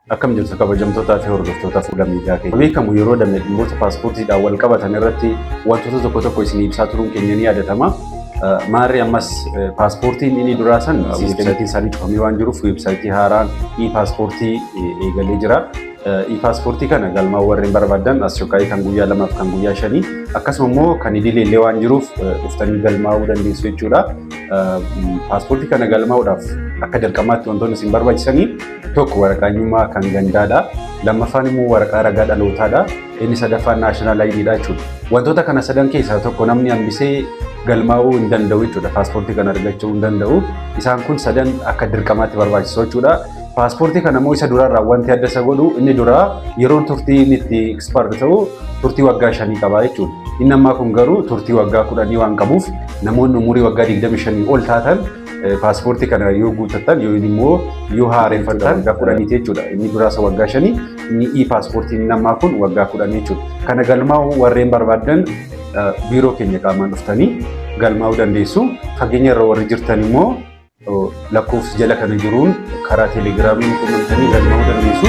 Akkam jirtu, kabajamtootaa fi hordoftoota fuula miidiyaa keenya. Beekamu yeroo damee dhimmoota paaspoortiidhaan wal qabatan irratti wantoota tokko tokko isin ibsaa turuun keenya ni yaadatama. Maarri ammas paaspoortiin inni duraa san weebsaayitiin isaanii cufamee waan jiruuf, weebsaayitii haaraan e-paaspoortii eegalee jira. E-paaspoortii kana galmaa warreen barbaadan aschokaayii kan guyyaa 2f kan guyyaa 5, akkasuma immoo kan idilee illee waan jiruuf, dhuftanii galmaa'uu dandeessu jechuudha. Paaspoortii kana galmaa'uudhaaf akka dirqamaatti wantoonni isin barbaachisanii tokko waraqaa eenyummaa kan gandaadha. Lammaffaan immoo waraqaa ragaa dhalootaadha. Inni sadaffaan national IDdha jechuudha. Wantoota kana sadan keessaa tokko namni hambisee galmaa'uu hin danda'u jechuudha. Paaspoortii kana argachuu hin danda'u. Isaan kun sadan akka dirqamaatti barbaachisu jechuudha. Paaspoortii kana immoo isa duraarraa wanti adda isa godhu, inni duraa yeroon turtii inni itti expire ta'u turtii waggaa 5 qaba jechuudha. Inni ammaa kun garuu turtii waggaa 10 waan qabuuf, namoonni umurii waggaa 25 ol taatan paaspoortii kana yoo guuttattan yoo immoo yoo haareffattan waggaa 10ti jechuudha. Inni duraasa waggaa 5, inni e-paaspoortiin inni ammaa kun waggaa 10 jechuudha. Kana galmaa'uu warreen barbaaddan biiroo keenya qaamaan dhuftanii galmaa'uu dandeessu. Fageenya irra warri jirtan immoo lakkoofsa jala kana jiruun karaa teelegiraamii quunnamtanii galmaa'uu dandeessu.